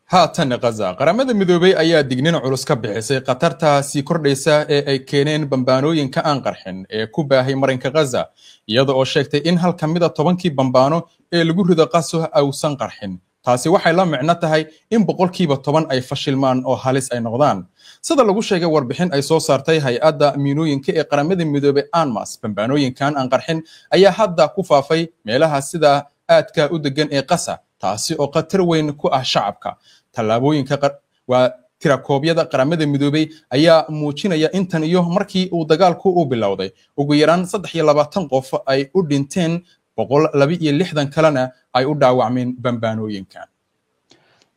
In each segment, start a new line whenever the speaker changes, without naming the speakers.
Haatan Gaza, Qaramada Midoobay ayaa dignin culus ka bixisay khatarta sii kordhaysa ee ay keeneen bambaanooyinka aan qarxin ee ku baahay marinka Gaza, iyada oo sheegtay in hal ka mida 10kii bambaano ee lagu rido Qaso ausan qarxin. Taasi waxay la micno tahay in 10% ay fashilmaan oo halis ay noqdaan. Sida lagu sheegay warbixin ay soo saartay hay-adda miinooyinka ee Qaramada Midoobay UNMAS, bambaanooyinkan aan qarxin ayaa hadda ku faafay meelaha sida aadka u degan ee Qasa, taasi oo khatar weyn ku ah shacabka. Tallaabooyinka waa tirakoobyada Qaramada Midoobay ayaa muujinaya intan iyo markii uu dagaalku u bilowday ugu yaraan 23 qof ay u dhinteen, 162 kalena ay u dhaawacmeen bambaanooyinkan.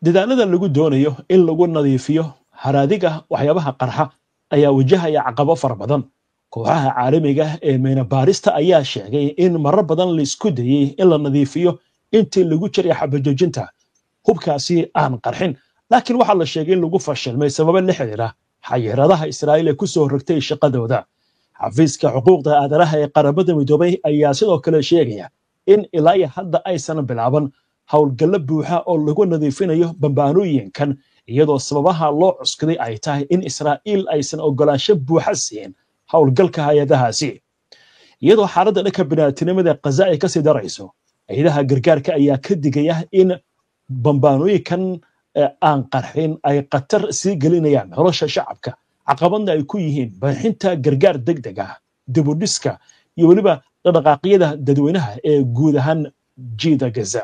Dadaalada lagu doonayo in lagu nadiifiyo haraadiga waxyaabaha qarxa ayaa wajahaya caqabo fara badan. Kooxaha caalamiga ee meynabaarista ayaa sheegay in marar badan laisku dayey in la nadiifiyo intii lagu jiray xabajoojinta hubkaasi aan qarxin, laakiin waxaa la sheegay in lagu fashilmay sababo la xiriira xayiradaha Israa'iil ee ku soo rogtay shaqadooda. Xafiiska Xuquuqda Aadanaha ee Qaramada Midoobay ayaa sidoo kale sheegaya in ilaa iyo hadda aysan bilaaban howlgallo buuxa oo lagu nadiifinayo bambaanooyinkan, iyadoo sababaha loo cuskaday ay tahay in Israa'iil aysan ogolaansho buuxa siin howlgalka hay-adahaasi. Iyadoo xaaladda dhanka bini'aatinimada Qaza ay kasii darayso, hay-adaha gargaarka ayaa ka digaya in bambaanooyinkan aan qarxin ay khatar sii gelinayaan nolosha shacabka, caqabadna ay ku yihiin bixinta gargaar degdeg ah, dibudhiska iyo weliba dhaqdhaqaaqyada dadweynaha ee guud ahaan jiida Gaza.